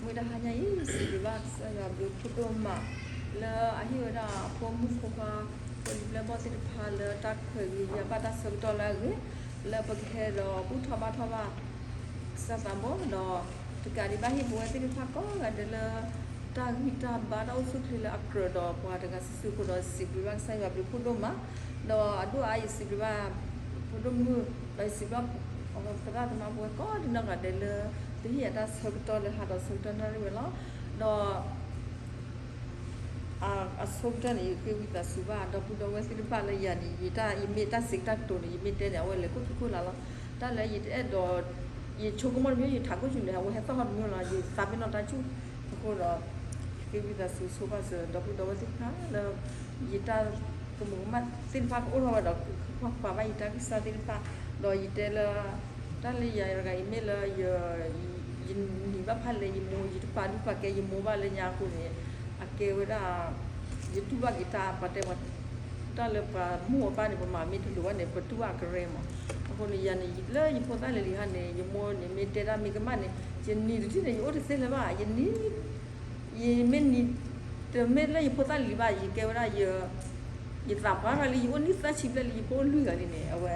မုၢ်တဟါညါအံၤ စံးဘျုးဘၣ်ကစၢ်ယွၤဘျုးဖးဒိၣ်မး လၢအဟ့ၣ်ဝဲဒၣ်အဖိမုၣ်ဖိခွါ ဖိလံၤပျဲၢ်ဘီၣ်သ့ၣ်တဖၣ်လၢတၢ်ခွဲးဂ့ၤ ယၤဘၣ်တၢ်ဆၢကတီၢ်လၢအဂ့ၤ လၢပကဟဲဒီးဘူၣ်ထီၣ်ဘါထီၣ်ဘၣ် ကစၢ်သးဘီၣ်ဒီး တကးဒံးဘၣ်ဟ့ၣ်ပဝဲသ့ၣ်တဖၣ်ကိးဂၤဒဲးလၢ တၢ်ဂံၢ်တၢ်ဘါတၢ်အိၣ်ဆူၣ်အိၣ်ချ့လၢအကြၢးဒီးပှၤတဂၤစုာ်စုာ်အဃိဒီး စံးဘျုးဘၣ်ကစၢ်ယွၤဘျုးဖးဒိၣ်မး ဒီးအဒိၣ်အါအံၤစံးဘျုးဘၣ် ဖးဒိၣ်မုၣ် ဒီးယစံးဘျုးဘၣ် သရၣ်သမါပဝဲကိးဒံနီၢ်ဂၤဒဲးလၢ တဟ့ၣ်ယၤတၢ်ဆၢကတီၢ်လၢဟါဒီးဆၢကတီၢ်နၣ်ရံၣ်ဝဲလီၤ. ဒီး အဆိကတၢၢ်န့ၣ် ယဃ့ဝံသးစူၤဘၣ် ဒီပုၢ်ဒီဝဲၢ်သ့ၣ်တဖၣ်လၢယၤန့ၣ် ယတၢ် ယမ့ၢ်တၢ်စံးတၢ်ကတိၤန့ၣ် ယမ့ၢ်တဲန့ၣ် အဝဲလဲၤခိၣ်ခံခိၣ်လၢ်လီၤ. တၢ်လၢယတအဲၣ်ဒိး ယဆိကမိၣ်တမံၤ ယထးခိၣ်ဆူၣ်န့ၣ် အဝဲဟဲသီၣ်ထီၣ်တမံၤလီၤ ယသးပ့ၤနီၣ်တၢ်ဆူၣ်အဃိဒီး ယဃ့ဝံသးစူၤဆိဘၣ်စၢၤ ဒီပုၢ်ဒီဝဲၢ်သ့ၣ်တဖၣ်လၢ ယတၢ်ကမူၤကမၣ်သ့ၣ်တဖၣ်ကအိၣ်ထီၣ်ဝဲဒီး ကကွၢ်ကွၢ်ဘၣ်ယတၢ်ကစၢ်သ့ၣ်တဖၣ် ဒီးယတဲလၢ တၢ်လၢယၤတဂၤအံၤမ့ၢ်လၢ ယနံၤဘၣ်ဖးလဲၣ်ယမိၢ် ယတပာ်လုၢ်ပာ်ကဲယမိၢ်ဘၣ်လၢညါအဃိန့ၣ် အကဲဝဲဒၣ် ယတူၢ်ဘၣ်က့ၤတၢ်ပှၤတဲပှၤ တၢ်လၢပှၤမိၢ်ပၢ်န့ၣ် ပမၤမ့ၢ်တလိၤဘၣ်န့ၣ် ပတူၢ်ဘၣ်အကရၢမး. အဃိန့ၣ် ယၤန့ၣ် လၢယဖိသၣ်လံၤလံၤဟါန့ၣ် ယမိၢ်န့ၣ် မ့ၢ်တဲတၢ်မ့ၢ်ကမၣ်န့ၣ် ယနံၤတထံၣ်န့ၣ် ယအိၣ်တသ့လၢၤဘၣ် ယနံၤ ယမ့ၢ်နံၤ တမ့ၢ်လၢယဖိသၣ်လံၤဘၣ် ယကဲဝဲဒၣ် ယသးပှၢ်ထီၣ်လံ ယအိၣ်နံၣ်သၢဆံဘျဲၣ်လံ ယဖိအိၣ်လွံၢ်ဂၤလံန့ၣ် အဝဲ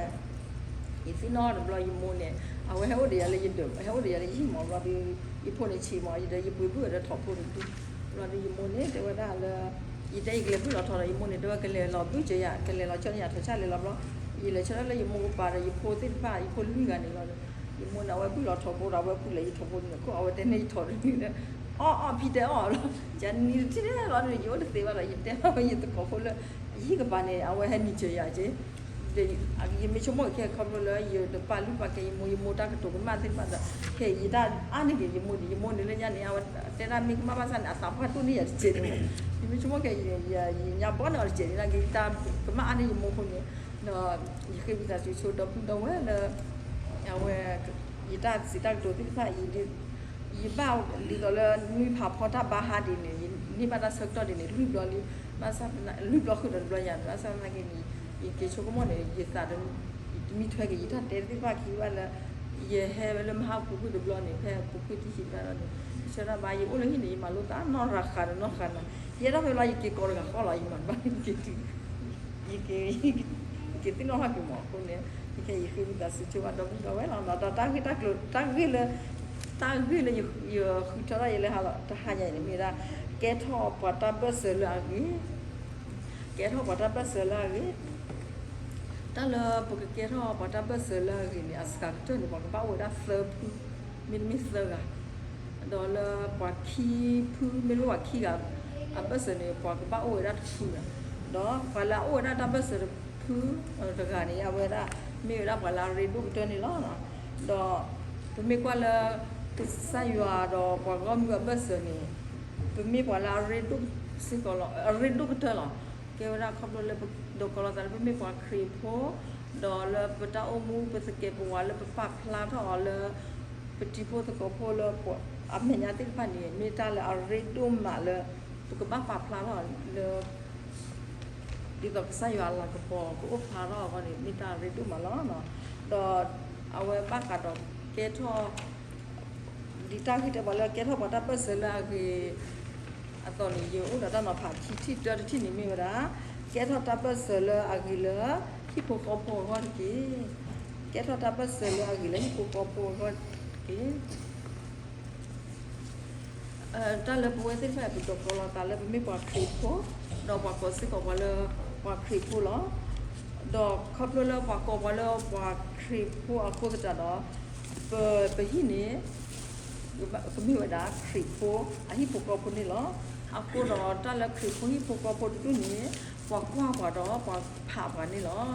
ယသ့ၣ်နီၣ်တဘျီယမိၢ်န့ၣ် အဝဲဟဲအိၣ်ဒီးယၤလၢယဒၢး ဟဲအိၣ်ဒီးယၤလၢယဟံၣ်မး ဘျီဒီး ယဖိန့ၣ်ဆံးမး ယဒီးယပှ့ၤဘုၣ်ဒီးထိးဖိန့ၣ်ဒု ဘျီဒီးယမိၢ်န့ၣ် တဲဝဲဒၣ်လၢ ယတဲယကလဲၤဘုၣ်လီၤထိးဒီး ယမိၢ်န့ၣ် တဲဝဲကလဲၤလီၤဘုၣ်ကၢၤယၤ ကလဲၤလီၤဆၢန့ၢ်ယၤထိးဆၣ်လဲၤလီၤဘျီ ယလဲၤဆၢထၢၣ်လၢယမိၢ်ကပၤဒီး ယဖိသ့ၣ်တဖၣ် ယဖိလွံၢ်ဂၤန့ၣ်လီၤ ယမိၢ်န့ၣ် အဝဲဘုၣ်လီၤထိးဖိဒီး အဝဲပူၤလဲၤယထိးဖိန့ၣ် ခိၣ်အဝဲတဲန့ၢ်ယထိးဒ်န့ၣ် အီၣ်အီၣ်ဖံတဲအီၣ်လီၤ ယနံၤတထံၣ်လီၤန့ၣ် ယအိၣ်တသ့ဘၣ်ဒီး ယတဲဘၣ်ဝဲယသကိးဖိလၢ ယဟံၣ်ကပၤန့ၣ် အဝဲဟဲနံၤစၢၤယၤက့ ယမ့ၢ်ဆိကမိၣ်ခဲခီဖျိလၢ ယတပာ်လုၢ်ပာ်ကဲယမိၢ် ယမိၢ်တၢ်ကတိၤကမၣ်သ့ၣ်တဖၣ်ဒီး ခဲအံၤယတၢ်အါန့ၢ်က့ၤယမိၢ်န့ၣ် ယမိၢ်န့ၣ်လၢညါန့ၣ် အဝဲတဲဒၣ်မ့ၢ်ကမၣ်ဘၣ်ဆၣ်န့ၣ် အသးပှၢ်ဒိၣ်န့ၢ်ယၤတစဲးန့ၣ်မး ယမ့ၢ်ဆိကမိၣ်ခဲ ယညါဘီန့ၣ်အီၤတစဲးန့ၣ် နာ်က့ၤယတၢ်ကမၣ်အါန့ၢ်ယမိၢ်အဃိန့ၣ် ဒီး ယဃ့ဝံသးစူၤဆိဒီပုၢ်ဒီဝဲၢ်လၢ အဝဲ ယတၢ်စံးတၢ်ကတိၤသ့ၣ်တဖၣ်အံၤ ယဘၣ်ဒ်သိးလၢနွံဖးဖီတၢ်ဘါဟါဒ်န့ၣ် ယန့ၢ်ဘၣ်တၢ်ဆၢကတီၢ်ဒ်န့ၣ် လွံၢ်ဘျီလံ ဘၣ်ဆၣ်လွံၢ်ဘျီဃုာ်ဒီးတဘျီယၤ ဘၣ်ဆၣ်သနာ်က့န့ၣ် ယက့ၤဆိကမိၣ်န့ၣ် ယသး တမံထွဲက့ၤ ယတၢ်တဲသ့ၣ်တဖၣ်ခံဘၣ်လၢ ယဟဲဝဲလၢမဟါပူၤကွံာ်တဘျီန့ၣ် ဖဲပူၤကွံာ်တဟံးဘၣ်ဒီးန့ၣ် ဆၢတၢ်ဘါ ယအိၣ်လၢဟံၣ်န့ၣ် ယမၤလိသးနီၢ်ရၤဃးဒီးနီၢ်ဃးနၤ ယဲဒၣ်ဖဲဘျီယက့ၤကိးတဂၤဃီလီၤ ယမၤတဘၣ်န့ၣ် ယက့ၤ ယက့ၤသ့ၣ်နီၣ်ထီၣ်က့ၤမးအဃိန့ၣ် ယက့ၤယဃ့ဝံသးစူၤဆိဘၣ်ဒီပုၢ်ဒီဝဲၢ်လီၤ ဒီးတၢ်ဂ့ၢ်တၢ်ကျိၤ တၢ်ဂ့ၢ်လၢ တၢ်ဂ့ၢ်လၢယဃုထၢထီၣ်ယဲလၢဟါလီၤ တဟါညါအံၤန့ၣ်မ့ၢ်ဝဲဒၣ် ကဲထီၣ်ပှၤတၢ်ဘၢၣ်စၢၤလၢအဂ့ၤ ကဲထီၣ်ပှၤတၢ်ဘၢၣ်စၢၤလၢအဂ့ၤ တၢ်လၢပကကဲထီၣ်ပှၤတၢ်ဘၢၣ်စၢၤလၢအဂ့ၤန့ၣ် အစှၤကတၢၢ်န့ၣ် ပှၤကဘၣ်အိၣ်ဝဲဒၣ်သၢဖု မ့တမ့ၢ်သၢဂၤ ဒီးလၢပှၤခံဖု မ့တမ့ၢ်ပှၤခံဂၤ အဘၢၣ်စၢၤန့ၣ် ပှၤကဘၣ်အိၣ်ဝဲဒၣ်တဖုဂၤ ဒီးပှၤလၢအအိၣ်ဝဲဒၣ်တၢ်ဘၢၣ်စၢၤတဖု တဂၤန့ၣ် အဝဲဒၣ် မ့ၢ်ဝဲဒၣ်ပှၤလၢအရ့ဒိၣ်ကတၢၢ်န့ၣ်လီၤ. ဒီးပမ့ၢ်ကွၢ်လၢ ကစၢ်ယွၤဒီးပှၤဂီၢ်မုၢ်အဘၢၣ်စၢၤန့ၣ် ပမ့ၢ်ပှၤလၢအရ့ဒိၣ်စ့ၢ်ကီးလီၤ အရ့ဒိၣ်ကတၢၢ်လီၤ. ကဲဝဲဒၣ်ခီဖျိလၢပဒိးကီလီၤသးလၢပမ့ၢ်ပှၤခရံာ်ဖိ ဒီးလၢပတၢ်အိၣ်မူပသကဲးပဝးလၢပပာ်ဖျါထီၣ်အီၤလၢ ပတံၤဖိသကိးဖိလၢ အမဲာ်ညါသ့ၣ်တဖၣ်န့ၣ် မ့ၢ်တၢ်လၢအရ့ဒိၣ်မးလၢ ပကဘၣ်ပာ်ဖျါထီၣ်လၢ ဒ်သိးကစၢ်ယွၤအလၤကပီၤကအိၣ်ဖျါထီၣ်အဂီၢ်န့ၣ် မ့ၢ်တၢ်အရ့ဒိၣ်မးလီၤ. ဒီးအဝဲဘၣ်ဃးဒီးကဲထီၣ် ဒ်တၢ်ဂ့ၢ်တဲပှၤလၢကဲထီၣ်ပှၤတၢ်ဘၢၣ်စၢၤလၢအဂ့ၤ အသိးန့ၣ် ယအိၣ်ဒီးတၢ်နီၤဖးခံထံၣ်တၢတထံၣ်န့ၣ်မ့ၢ်ဝဲဒၣ် ကဲထီၣ်တၢ်ဘၢၣ်စၢၤလၢအဂ့ၤလၢ ဟံၣ်ဖိဃီဖိအဂီၢ်တက့ၢ်. ကဲထီၣ်တၢ်ဘၢၣ်စၢၤလၢအဂ့ၤလၢဟံၣ်ဖိဃီဖိအဂီၢ်တက့ၢ်. တၢ်လၢပဝဲသ့ၣ်တဖၣ် ပဒိးကီလီၤသးလၢပမ့ၢ်ပှၤခရံာ်ဖိ, ဒီးပှၤကိးစ့ၢ်ကီးပှၤလၢပှၤခရံာ်ဖိလီၤ. ဒီးခီဖျိလၢပှၤကိးပှၤလၢပှၤခရံာ်ဖိအဃိသတးဒီး ပ ပဟံၣ်န့ၣ် ကမ့ၢ်ဝဲဒၣ်ခရံာ်ဖိအဟံၣ်ဖိဃီဖိန့ၣ်လီၤ. အဃိဒီးတၢ်လၢခရံာ်ဖိဟံၣ်ဖိဃီဖိတဒူၣ်န့ၣ် ပှၤကွၢ်ပှၤဒီးပှၤဖးပှၤန့ၣ်လီၤ.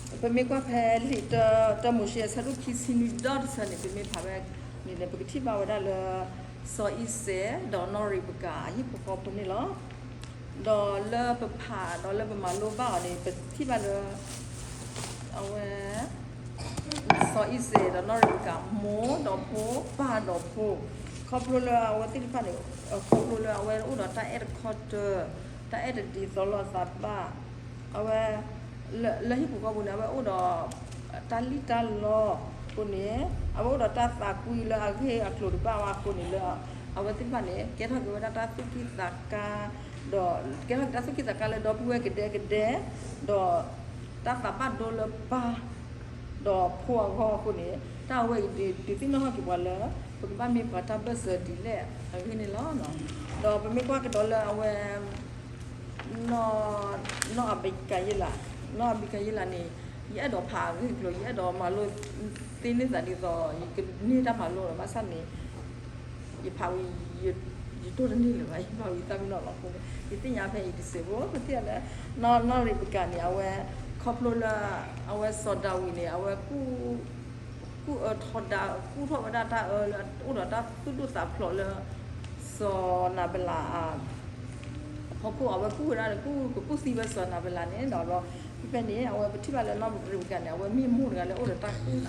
ဒီး ပမ့ၢ်ကွၢ်ဖဲလံာ်တၢ တၢမိၤၡ့အဆၢဒိၣ်ခံဆံနွံဒီတဆၢန့ၣ် ပမ့ၢ်ဖးဖဲန့ၣ်န့ၣ် ပကထံၣ်ဘၣ်ဝဲဒၣ်လၢ စီၤအံၤစဲး ဒီးနီၢ်ရ့းဘကၤအဟံၣ်ဖိဃီဖိန့ၣ်လီၤ. ဒီးလၢပဖးဒီးလၢပမၤလိဘၣ်အီၤန့ၣ် ပထံၣ်ဘၣ်လၢ အဝဲ စီၤအံၤစဲးဒီးနီၢ်ရ့းဘကၤ မိၢ်ဒီးဖိ ပၢ်ဒီးဖိ ခီဖျိလၢအဝဲသ့ၣ်တဖၣ်န့ၣ် ခီဖျိလၢအဝဲအိၣ်ဒီးတၢ်အဲၣ်တခီတၢၤ တၢ်အဲၣ်တဒ်သိးလိာ်သးဘၣ် အဝဲ လၢဟံၣ်ပူၤဃီပူၤန့ၣ် အဝဲအိၣ်ဒီး တၢ်လံၣ်တၢ်လီ အဃိန့ၣ် အဝဲအိၣ်ဒီးတၢ်သးကွံလၢအဂ့ၢ်အကျိၤတဘၣ်ဝဲအဃိန့ၣ်လၢ အဝဲသ့ၣ်တဖၣ်န့ၣ် ကဲထီၣ်က့ၤဝဲဒၣ်တၢ်သူၣ်ကံၢ်သးကါ, ဒီးကဲထီၣ်က့ၤတၢ်သူၣ်ကံၢ်သးကါလၢဒီပုၢ်ဝဲၢ်ကဒဲကဒဲ, ဒီးတၢ်သးဘၣ်ဒိလၢပၢ် ဒီးဖိအဂီၢ်အဃိန့ၣ် တၢ်အဝဲအံၤဒုးသ့ၣ်နီၣ်ထီၣ်က့ၤပှၤလၢ ပကဘၣ်မ့ၢ်ပှၤတၢ်ဘၢၣ်စၢၤဒ်လဲၣ်အဂ့ၢ်န့ၣ်လီၤ. ဒီးပမ့ၢ်ကွၢ်ကဒီးလၢအဝဲ နီၢ်အဘံကၤယ့လး, နီၢ်အဘံကၤယ့လးန့ၣ် ယအဲၣ်ဒိးဖးအဂ့ၢ်အကျိၤ, ယအဲၣ်ဒိးမၤလိသ့န့ၢ်သးဒ်သိး ယကန့ၢ်တၢ်မၤလိဒီး ဘၣ်ဆၣ်န့ၣ် ယဖးဝံၤ ယဒိၣ်တန့ၢ်လၢၤဘၣ်, ယဖးဝံၤသၣ်မ့ၢ်နီၢ်လီၤအဃိန့ၣ် ယသ့ၣ်ညါဖဲအံၤတစဲးဖိ ပထံၣ်လၢ နီၢ်ရ့းပကၤန့ၣ် အဝဲ ခီဖျိလၢ အဝဲစီၤဒၤဝံးန့ၣ် အဝဲ ကူၣ်အၢထီဒါ ကူၣ်ထီၣ်ဝဲဒၣ်တၢ်အၢလၢအိၣ်ဒီးတၢ်သူၣ်ဒိၣ်သးဖျိးလၢ စီၤနၤဘလးအဖီခိၣ် အဝဲကူၣ်ဝဲဒၣ် ကူၣ်ကကူၣ်သံဝဲစီၤနၤဘလးန့ၣ်ဒီး ဖဲဖဲန့ၣ် အဝဲပထံၣ်ဘၣ်လၢနီၢ်ရ့းပကၤန့ၣ် အဝဲမ့ၢ်မိၢ်တဂၤလၢအိၣ်ဒီးတၢ်ကူၣ်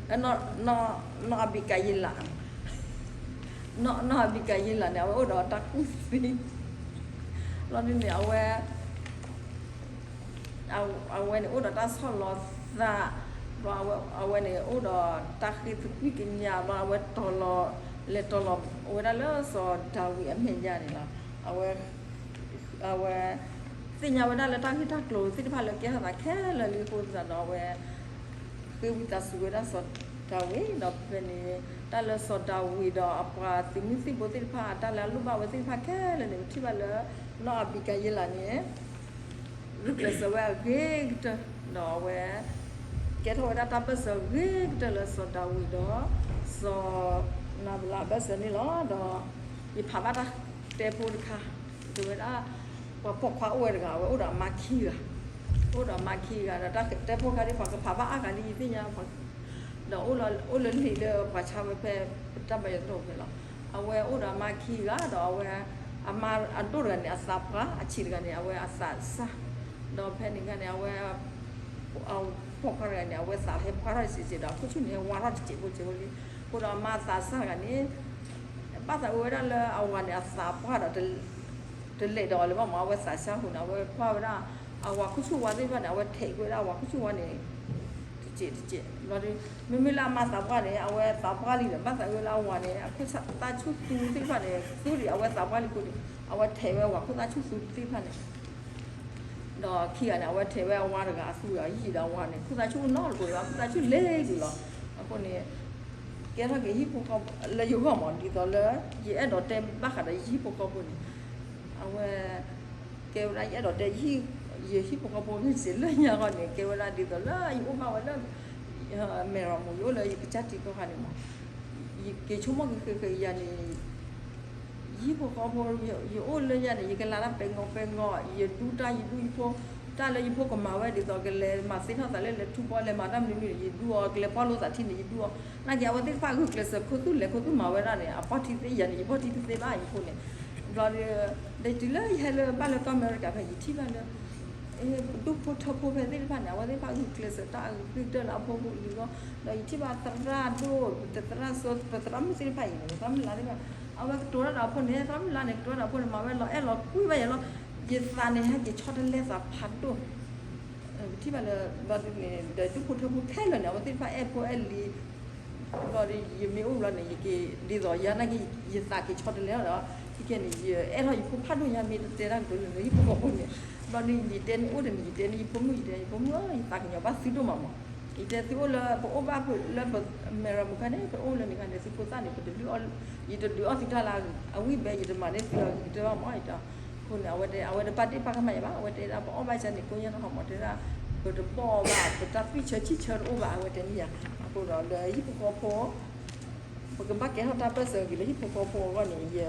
သံ, နီၢ်အဘံကၤယ့လး, နီၢ်အဘံကၤယ့လးန့ၣ် အဝဲအိၣ်ဒီးတၢ်ကူၣ်သံ လီၤဒ်န့ၣ် အဝဲ အဝဲန့ၣ်အိၣ်ဒီးတၢ်ဆီၣ်လီၤသး, ဘျီအဝဲန့ၣ်အိၣ်ဒီးတၢ်ဃ့သကွံၢ်ကညး ဘျီအဝဲတီၤလီၤ လဲၤတီၤလီၤဝဲဒၣ်လၢစီၤဒၤဝံးအမဲာ်ညါန့ၣ်လီၤ. အဝဲ အဝဲ သ့ၣ်ညါဝဲဒၣ်လၢတၢ်ဂ့ၢ်တၢ်ကျိၤသ့ၣ်တဖၣ်လၢကဲထီၣ်သးခဲလၢာ်လံအဃိသတးဒီး အဝဲ ဃ့ဝံသးစူၤဝဲဒၣ်စီၤဒၤဝံး ဒီးဖဲန့ၣ် တၢ်လၢစီၤဒၤဝံးဒီးအပှၤသုးမုၢ်သံၣ်ဘိသ့ၣ်တဖၣ် တၢ်လၢအလိၣ်ဘၣ်ဝဲသ့ၣ်တဖၣ်ခဲလၢာ်န့ၣ် ပထံၣ်ဘၣ်လၢ နီၢ်အဘံကၤယ့လးန့ၣ် ဂုာ်ကျဲးစၢးဝဲအဂ့ၤကတၢၢ် ဒီးအဝဲ ကဲထီၣ်ဝဲဒၣ်တၢ်ဘၢၣ်စၢၤဂ့ၤကတၢၢ်လၢစီၤဒၤဝံးဒီး စီၤနၤဘလးအဘၢၣ်စၢၤန့ၣ်လီၤ. ဒီး ယဖးဘၣ်တၢ်တဲဖိတခါ တဲဝဲဒၣ် ပှၤပိာ်ခွါအိၣ်ဝဲတဂၤ အဝဲအိၣ်ဒီးအမါခံဂၤ, အိၣ်ဒီးအမါခံဂၤဒီး တၢ်တဲဖိတခါဒ် ပှၤကဖးဘၣ်အါဂၤလံ ယသ့ၣ်ညါ ဒီးအိၣ်လၢန့ၣ်လၢပှၤဆါဝဲဖဲ ပတၢ်ဘါယွၤတၢ်အိၣ်ဖဲလီၤ. အဝဲအိၣ်ဒီးအမါခံဂၤဒီး အဝဲ အမါအဒိၣ်တဂၤန့ၣ် အသးပှၢ်, အဆံးတဂၤန့ၣ် အဝဲအသးစၢ်, ဒီးဖဲန့ၣ်အခါန့ၣ် အဝဲ ပိာ်ခွါတဂၤန့ၣ် အဝဲသးဟဲပှၢ်ထီၣ်တစဲးစဲးဒီး အခိၣ်ဆူၣ်န့ၣ် ဟဲဝါထီၣ်တစဲးဖိစဲးဖိလံ. အဃိဒီးအမါသးစၢ်တဂၤန့ၣ် ဘၣ်သးဝဲဒၣ်လၢအဝၤန့ၣ် အသးပှၢ်ဒီး တလဲၤဒီးအီၤလၢၤဘၣ်မး အဝဲသးစၢ်အဃိန့ၣ် အဝဲကွၢ်ဝဲဒၣ် အဝၤခိၣ်ဆူၣ်ဝါသ့ၣ်တဖၣ်န့ၣ် အဝဲထဲးကွံာ်ဝဲဒၣ်အဝၤခိၣ်ဆူၣ်ဝါန့ၣ် တစဲးတစဲး ဘျီဒီး မ့မ့ၢ်လၢအမါသးပှၢ်န့ၣ် အဝဲသးပှၢ်လံဒီး ဘၣ်သးဝဲလၢအဝၤန့ၣ် အခိၣ်သၣ်ဆူၣ်သူသ့ၣ်တဖၣ်န့ၣ် သူဒံးအဝဲသးပှၢ်လံအဃိန့ၣ် အဝဲထဲးဝဲအဝၤခိၣ်သၣ်ဆူၣ်သူသ့ၣ်တဖၣ်န့ၣ် ဒီးခံဂၤန့ၣ် အဝဲထဲးဝဲအဝၤတဂၤအသူဒီး ယံာ်ဒီးအဝၤန့ၣ် ခိၣ်သၣ်ဆူၣ်နီတကိးဘၣ် ခိၣ်သၣ်ဆူၣ်လဲၤကွံာ်လီၤ. အဃိန့ၣ် ကဲထီၣ်က့ၤဟံၣ်ဖိဃီဖိလၢယဂီၢ်မး ဒ်သိးလၢ ယအဲၣ်ဒိးတဲဘၣ်ဃးဒီးယဟံၣ်ဖိဃီဖိန့ၣ် အဝဲ ကဲဝဲဒၣ်ယအဲၣ်ဒိးတဲ ယဟံၣ်ဖိဃီဖိဂ့ၢ်စ့းလၢညါဂီၢ်န့ၣ် ကဲဝဲဒၣ်ဒ်သိးလၢယအိၣ်ဘၣ်ဝဲလၢ မဲၢ်ရမူ ယအိၣ်လၢယကစၢ်ထံးကီၢ်ခါန့ၣ်မး ယက့ၤဆိကမိၣ်က့ၤဃဲးဃဲးယၤန့ၣ် ယဟံၣ်ဖိဃီဖိ ယအိၣ်လၢယၤန့ၣ် ယကလၤတၢ်ပဲာ်ငီၤပဲာ်ငီၤ ယဒူတၢ်ယဒူယဖိ တၢ်လၢယဖိကမၤဝဲဒ်သိး ကလဲၤမၤသ့ထီၣ်သးလၢလဲၤထူဘီလဲၤမၤတၢ်မနုၤမနုၤန့ၣ် ယဒူအီၤ ကလဲၤပီၢ်လိာ်သးထံန့ၣ် ယဒူအီၤ နာ်က့အဝဲသ့ၣ်တဖၣ်ဂုာ်ကျဲးစၢးခူသူၣ်လဲၤခူသူၣ်မၤဝဲဒၣ်န့ၣ် အပီၢ်ထံသ့ယၤန့ၣ် ယပီၢ်ထံတသ့ဘၣ်အံၤအဃိန့ၣ် ဘျီဒီး ဒီးတုၤလၢယဟဲလၢဘၣ်လၢကီၢ်အမဲရကၤဖဲ ယထံၣ်ဘၣ်လၢ ပဒူၣ်ဖိထၢဖိဖဲသ့ၣ်တဖၣ်န့ၣ် အဝဲသ့ၣ်တဖၣ်ဂုာ်ကျဲးစၢးတၢ်အဂ့ၤကတၢၢ်လၢအဖိအလံၤအဂီၢ် ဒီးယထံၣ်ဘၣ်သရၣ်ဒိၣ် ပသရၣ်စိ ပသရၣ်မုၣ်သ့ၣ်တဖၣ်အံၤန့ၣ် သရၣ်မုၣ်လါသ့ၣ်တဖၣ် အဝဲကတိၤတၢ်ဒီးအဖိန့ၣ် သရၣ်မုၣ်လါန့ၣ် ကတိၤတၢ်ဒီးအဖိန့ၣ် မၤဝဲလီၤအဲၣ်လီၤကွံဘၣ်ယၤလီၤ ယသးန့ၣ် ဟဲက့ၤဆီတလဲသးဖးဒိၣ် ပထံၣ်ဘၣ်လၢ ဘျီဒ်န့ၣ် ဒီးဒူၣ်ဖိထၢဖိခဲလၢာ်န့ၣ် အဝဲသ့ၣ်တဖၣ်အဲၣ်ဖိအဲၣ်လံၤ ဘျီဒီး ယမ့ၢ်အိၣ်ဘျီန့ၣ် ယက့ၤ ဒ်သိးယၤနာ်က့ ယသးက့ၤဆီတလဲဒီး ခဲကနံၣ်န့ၣ် ယအဲၣ်ထီၣ်ယဖိဖးဒိၣ်ညါ မ့ၢ်တတဲတၢ်ကတိၤလၢဟံၣ်ဖိဃီဖိန့ၣ် ဘျီဒ်န့ၣ် ယတဲန့ၣ်အိၣ်တန့ၣ် ယတဲန့ၣ်ယဖိမုၣ် ယတဲန့ၣ်ယဖိမုၣ်ဧၢ ယသးကညီၤဘၣ်သုဒိၣ်မးမး ယတဲသုအိၣ်လၢ ပအိၣ်ဘၣ်လၢ မဲၢ်ရမူခါန့ၣ် ပအိၣ်လၢန့ၣ်ခါန့ၣ် သုဖိသၣ်န့ၣ် ပတဒုးအီၣ် ယတဒုးအီၣ်သုတၢ်လၢအဝံၣ်ဘဲ ယတမၤန့ၢ်သုအီၤကတၢၢ်ဘၣ်မး ယတဲ အဃိန့ၣ် အဝဲတဲ အဝဲတပာ်တ့ၢ်ပာ်ကမၣ်ယၤဘၣ် အဝဲတဲဒၣ် ပအီၣ်ဘၣ်ကန့ၣ် ကိးညါတဟီၣ်မး တဲဒၣ် ပတဘီၣ်ဘၣ် ပတၢ်သွံၣ်ဆၢဆံၣ်ဆၢတအိၣ်ဘၣ် အဝဲတဲန့ၣ်ယၤ အဃိဒီးလၢဟံၣ်ဖိဃီဖိ ပကဘၣ်ကဲထီၣ်တၢ်ဘၢၣ်စၢၤဂ့ၤလၢဟံၣ်ဖိဃီဖိအဂီၢ်န့ၣ် ယ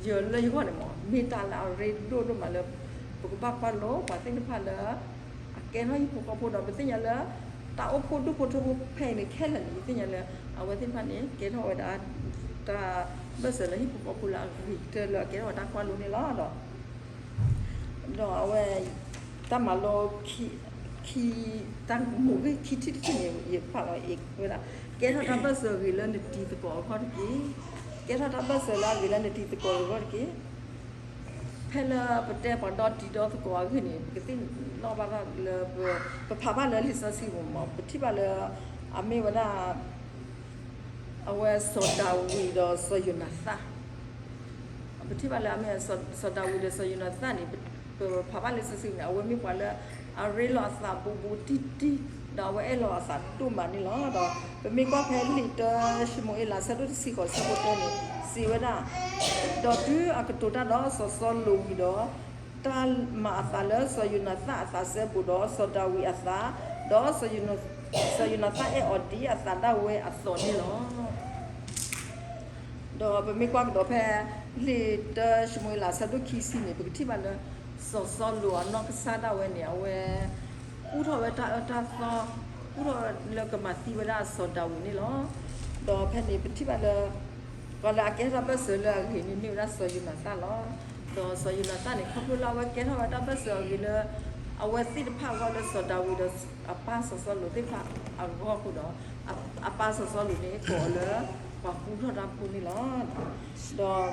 ယလၢယဂီၢ်န့ၣ်မး မ့ၢ်တၢ်လၢအရ့ဒိၣ်ဒိၣ်မးလၢ ပကဘၣ်ကွၢ်လိပှၤသ့ၣ်တဖၣ်လၢ အကဲထီၣ်ဟံၣ်ဖိဃီဖိဒီး ပသ့ၣ်ညါလၢ တၢ်အိၣ်ဖှိၣ်ဒူၣ်ဖိထၢဖိဖဲအံၤန့ၣ်ခဲလၢာ်န့ၣ် ယသ့ၣ်ညါလၢ အဝဲသ့ၣ်တဖၣ်န့ၣ် ကဲထီၣ်ဝဲဒၣ် တၢ်ဘၢၣ်စၢၤလၢဟံၣ်ဖိဃီဖိလၢအဂ့ၤကတၢၢ်လၢအကဲထီၣ်ဝဲတၢ်ကွၢ်လိန့ၣ်လီၤဒီး ဒီးအဝဲ တၢ်မၤလိ ခံ တၢ်မူဂ့ၢ်ခံထံၣ်တထံၣ်န့ၣ် ယဖးလီၤအံၤဝဲဒၣ် ကဲထီၣ်တၢ်ဘၢၣ်စၢၤဂ့ၤလၢနတံၤသကိးအဂီၢ်တက့ၢ်. ကဲထီၣ်တၢ်ဘၢၣ်စၢၤလၢအဂ့ၤလၢနတံၤသကိးအဂီၢ်တက့ၢ်. ဖဲလၢပတဲပှၤဒီတံၤဒီသကိးအဂ့ၢ်န့ၣ် ပကသ့ၣ်နီၣ်ဘၣ်လၢ ပဖးဘၣ်လၢလံာ်စီဆှံပူၤမး ပထံၣ်ဘၣ်လၢ အမ့ၢ်ဝဲဒၣ် အဝဲစီၤဒၤဝံးဒီးစီၤယိၤနၤသၣ် ပထံၣ်ဘၣ်လၢအမ့ၢ်စီၤဒၤဝံးဒီးစီၤယိၤနၤသၣ်န့ၣ် ပဖးဘၣ်လၢလံာ်စီဆှံန့ၣ် အဝဲမ့ၢ်ပှၤလၢ အရ့လိာ်အသးဘူးဘူးတံၢ်တံၢ် ဒီးအဝဲအဲၣ်လိာ်အသးဒိၣ်မးန့ၣ်လီၤ. ဒီးပမ့ၢ်ကွၢ်ဖဲလံာ်တၢၡမူၤအ့လး ဆၢဒိၣ်တဆံဃိး ဆၢဖိတၢန့ၣ် စံးဝဲဒၣ်, ဒီးတုၤအကတိၤတၢ်ဒီးစီၤစီလူးဝံၤဒီး, တၢ်မၤအသးလၢစီၤယိၤနၤသၣ်အသးစဲဘူးဒီးစီၤဒၤဝံးအသး, ဒီးစီၤယိၤနၤသၣ်အဲၣ်အီၤဒ်အသးဒၣ်ဝဲအသိးန့ၣ်လီၤ. ဒီးပမ့ၢ်ကွၢ်ကဒီးဖဲ လံာ်တၢၡမူၤအ့လး ဆၢဒိၣ်ခံဆံန့ၣ် ပကထံၣ်ဘၣ်လၢ စီၤစီလူးအနီၢ်ကစၢ်ဒၣ်ဝဲန့ၣ် အဝဲ ကူၣ်ထီၣ်ဝဲတၢ်အၢတၢ်သီ, ကူၣ်ထီၣ်လၢကမၤသံဝဲဒၣ်စီၤဒၤဝံးန့ၣ်လီၤ. ဒီးဖဲန့ၣ်ပထံၣ်ဘၣ်လၢ ပှၤလၢအကဲထီၣ်တၢ်ဘၢၣ်စၢၤလၢအဂ့ၤန့ၣ် မ့ၢ်ဝဲဒၣ်စီၤယိၤနၤသၣ်လီၤ. ဒီးစီၤယိၤနၤသၣ်န့ၣ် ခီဖျိလၢအဝဲကဲထီၣ်ဝဲတၢ်ဘၢၣ်စၢၤအဂ့ၤလၢ အဝဲသ့ၣ်တဖၣ်အဂီၢ်လၢစီၤဒၤဝံးဒီးအပၢ်စီၤစီလူးသ့ၣ်တဖၣ်အဂီၢ်အဃိဒီး အပၢ်စီၤစီလူးန့ၣ် ကိးအီၤလၢ ပှၤကူၣ်ထီၣ်တၢ်ဖိန့ၣ်လီၤ.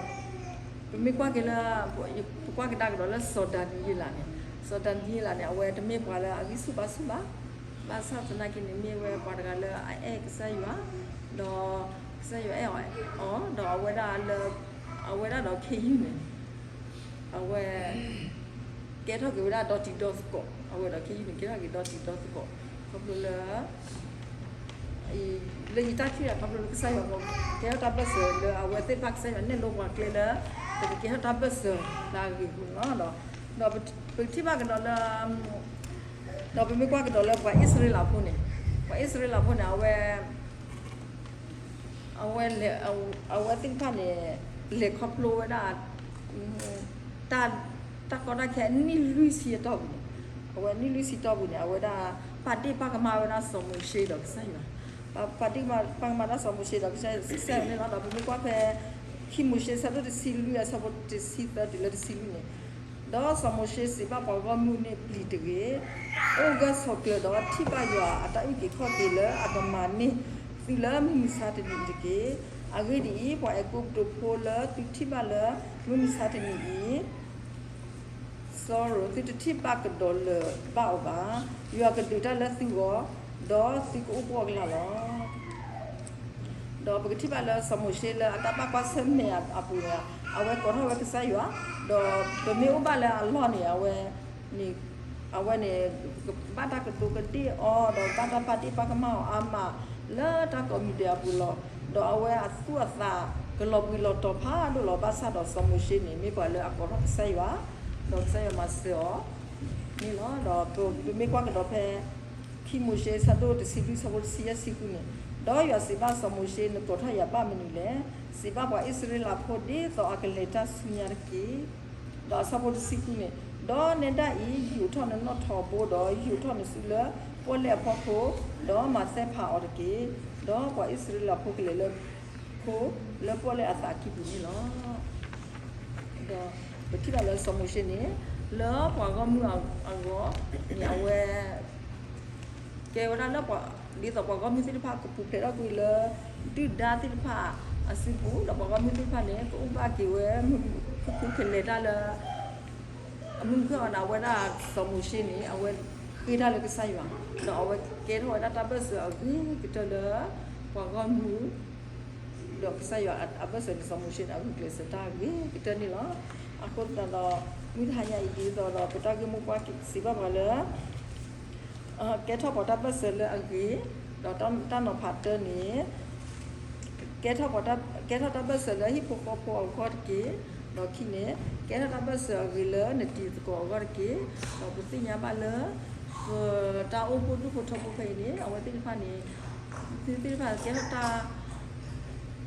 ဒီး ပမ့ၢ်ကွၢ်က့ၤလၢ ပကွၢ်ကဒါကဒီးလၢစီၤဒၤနံးယ့လးန့ၣ်, စီၤဒၤနံးယ့လးန့ၣ် အဝဲတမ့ၢ်ပှၤလၢအဂံၢ်ဆူၣ်ဘါဆူၣ်ဘၣ်, ဘၣ်ဆၣ်သနာ်က့န့ၣ် မ့ၢ်ဝဲပှၤတဂၤလၢအအဲၣ်ကစၢ်ယွၤ, ဒီးကစၢ်ယွၤအဲၣ်အီၤ, ဒီးအဝဲဒၣ်လၢ အဝဲဒၣ်ဒီးခ့ယုၢ်န့ၣ် အဝဲ ကဲထီၣ်က့ၤဝဲဒၣ်ဒီတံၤဒီသကိး, အဝဲဒီးခ့ယုၢ်န့ၣ် ကဲထီၣ်က့ၤဒီတံၤဒီသကိး, ခီဖျိလၢ လၢယတၢ်ထံၣ်ဒီး ခီဖျိလၢကစၢ်ယွၤ ကဲထီၣ်တၢ်ဘၢၣ်စၢၤလၢအဝဲသ့ၣ်တဖၣ် ကစၢ်ယွၤနဲၣ်လိပှၤကျဲလၢ ပကကဲထီၣ်တၢ်ဘၢၣ်စၢၤလၢအဂ့ၤအဃိန့ၣ်လီၤ. ဒီး ဒီးပထံၣ်ဘၣ်ကဒီးလၢ ဒီးပမ့ၢ်ကွၢ်ကဒီးလၢပှၤအံၣ်စရ့လးဖိန့ၣ်, ပှၤအံၣ်စရ့လးဖိန့ၣ် အဝဲ အဝဲလဲၤ အဝဲသ့ၣ်တဖၣ်န့ၣ် လဲၤခီဖျိဝဲဒၣ် တၢ် တၢ်ကီတၢ်ခဲအနံၣ်လွံၢ်ဆံအတီၢ်ပူၤန့ၣ်, အဝဲနံၣ်လွံၢ်ဆံတီၢ်ပူၤန့ၣ် အဝဲဒၣ် ပာ်ဒ့ၣ်ပာ်ကမၣ်ဝဲဒၣ်စီၤမိၤၡ့ဒီးကစၢ်ယွၤ, ပာ်ဒ့ၣ်ပာ်ကမၣ်ဒၣ်စီၤမိၤၡ့ဒီးကစၢ်ယွၤန့ၣ်လီၤ. ဒီးပမ့ၢ်ကွၢ်ဖဲ ခံမိၤၡ့ ဆၢဒိၣ်တဆံလွံၢ် အဆၢဖိတဆံသၢတုၤလၢတဆံလွံၢ်န့ၣ်, ဒီးစီၤမိၤၡ့စံးဘၣ်ပှၤဂီၢ်မုၢ်န့ၣ်ပျံၤတဂ့ၤ, အိၣ်ဂၢၢ်ဆိးကျၢၤဒီးထံၣ်ဘၣ်ယွၤအတၢ်အုၣ်က့ၤခီၣ်က့ၤလၢအကမၤန့ၢ်သုလၢမုၢ်မဆါတနံၤအံၤတက့ၢ်. အဂ့ၢ်ဒ်အံၤ, ပှၤအဲၤကူပတူးဖိလၢသုထံၣ်ဘၣ်လၢမုၢ်မဆါတနံၤအံၤ sorry သုတထံၣ်ဘၣ်ကဒီးလၢၤဘၣ်အီၤဘၣ်. ယွၤကဒုးတၢ်လၢသုဂီၢ်, ဒီးသုကအိၣ်ပှီၢ်အကျါလီၤ. ဒီးပကထံၣ်ဘၣ်လၢစီၤမိၤၡ့လၢအတၢ်ဘၣ်ကွၢ်ဆၢၣ်မဲာ်အပူၤန့ၣ်, အဝဲကိးထီၣ်ဝဲကစၢ်ယွၤ, ဒီးပမ့ၢ်အိၣ်ဘၣ်လၢအလီၢ်န့ၣ် အဝဲန့ၣ် အဝဲန့ၣ် ကဘၣ်တၢ်ကတိၤကဒ့ၣ်အီၤ ဒီးဘၣ်တၢ်ပာ်ဒ့ၣ်ပာ်ကမၣ်အီၤအါမး လၢတၢ်ကိးမံၤဒဲးအပူၤလီၤ. ဒီးအဝဲအသူၣ်အသးကလီၤဘှံးလီၤတီၤဖးဒိၣ်လီၤ. ဘၣ်ဆၣ်ဒီးစီၤမိၤၡ့န့ၣ် မ့ၢ်ပှၤလၢအကိးထီၣ်ကစၢ်ယွၤ, ဒီးကစၢ်ယွၤမၤစၢၤအီၤန့ၣ်လီၤ. ဒီးပမ့ၢ်ကွၢ်ကဒီးဖဲ ခံမိၤၡ့ ဆၢဒိၣ်တဆံလွံၢ် ဆၢဖိတဆံယဲၢ်ဆံဃုန့ၣ်, ဒီးယွၤစံးဘၣ်စီၤမိၤၡ့, နကိးထီၣ်ယၤဘၣ်မနုၤလဲၣ်. စံးဘၣ်ပှၤအံၣ်စရ့လးဖိ ဒ်သိးအကလဲၤတၢ်ဆူညါတက့ၢ်. ဒီးအဆၢဖိတဆံဃုန့ၣ်, ဒီးနဲဒၣ်အံၤ ယူာ်ထီၣ်နနီၣ်ထိးဘိ ဒီးယူာ်ထီၣ်နစုလၢပီၣ်လဲၣ်အဖီခိၣ်, ဒီးမၤသဲဖးအီၤတက့ၢ်. ဒီးပှၤအံၣ်စရ့လးဖိကလဲၤလၢခိလၢပီၣ်လဲၣ်အသးအကံၢ်ပူၤန့ၣ်လီၤ. ဒီးပထံၣ်ဘၣ်လၢစီၤမိၤၡ့န့ၣ် လၢပှၤဂီၢ်မုၢ်အဂီၢ်န့ၣ် အဝဲ ကဲဝဲဒၣ်လၢ ဒ်သိးပှၤဂီၢ်မုၢ်သ့ၣ်တဖၣ်ကပူၤဖျဲးထီၣ်ကွံာ်လၢ ဒုၣ်ဒါသ့ၣ်တဖၣ်အစုပူၤ, ဒီးပှၤဂီၢ်မုၢ်သ့ၣ်တဖၣ်န့ၣ် ကအိၣ်ဘၣ်က့ၤဝဲ မုၢ်မုၢ်ခုၣ်ခုၣ်ကလဲၤတၢ်လၢ အမုၢ်မုၢ်ခုၣ်အီၤန့ၣ် အဝဲဒၣ်စီၤမိၤၡ့န့ၣ် အဝဲဃ့တၢ်လၢကစၢ်ယွၤ, ဒီးအဝဲကဲထီၣ်ဝဲဒၣ်တၢ်ဘၢၣ်စၢၤအဂ့ၤကတၢၢ်လၢ ပှၤဂီၢ်မုၢ် ဒီးကစၢ်ယွၤအဘၢၣ်စၢၤန့ၣ် စီၤမိၤၡ့န့ၣ် အဂုာ်ကျဲးစၢးတၢ်ဂ့ၤကတၢၢ်န့ၣ်လီၤ. အဃိသတးဒီး မုၢ်တဟါညါအံၤဒ်သိးဒီး ပတၢ်ဂ့ၢ်မိၢ်ပှၢ်စံးဘၣ်ပှၤလၢ ကဲထီၣ်ပှၤတၢ်ဘၢၣ်စၢၤလၢအဂ့ၤ, ဒီးတၢ်နီၤဖးတၢန့ၣ် ကဲထီၣ်ပှၤတၢ် ကဲထီၣ်တၢ်ဘၢၣ်စၢၤလၢဟံၣ်ဖိဃီဖိအဂီၢ်တက့ၢ်. ဒီးခံန့ၣ် ကဲထီၣ်တၢ်ဘၢၣ်စၢၤအဂ့ၤလၢနတံၤသကိးအဂီၢ်တက့ၢ်. ဒီးပသ့ၣ်ညါဘၣ်လၢ ပတၢ်အိၣ်ဖှိၣ်ဒူၣ်ဖိထၢဖိဖဲအံၤန့ၣ် အဝဲသ့ၣ်တဖၣ်န့ၣ် သုသ့ၣ်တဖၣ်ကဲထီၣ်တၢ် တၢ်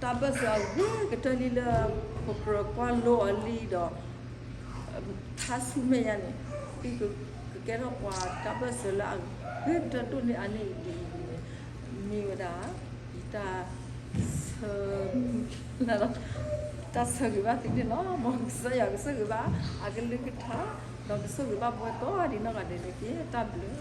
ဘၢၣ်စၢၤအဂ့ၤကတၢၢ်လံလၢ ပကြၢးကွၢ်လိအီၤလံဒီး ထါဆူမဲာ်ညါန့ၣ် သုကကဲထီၣ်ပှၤတၢ်ဘၢၣ်စၢၤလၢအဂ့ၤကတၢၢ်ဒိၣ်န့ၢ်အါန့ၢ်အံၤဒ်အံၤန့ၣ် မ့ၢ်ဝဲဒၣ် ယတၢ်ဆၢ တၢ်ဆၢဂ့ၤဘၣ်သုန့ၣ်လီၤ. မ်ကစၢ်ယွၤကဆိၣ်ဂ့ၤဘၣ်အကလုၢ်ကထါ ဒီးကဆိၣ်ဂ့ၤဘၣ်ပဝဲကိးဂၤဒဲးနီၢ်ဂၤဒဲးန့ၣ်တက့ၢ်. တၢ်ဘျုး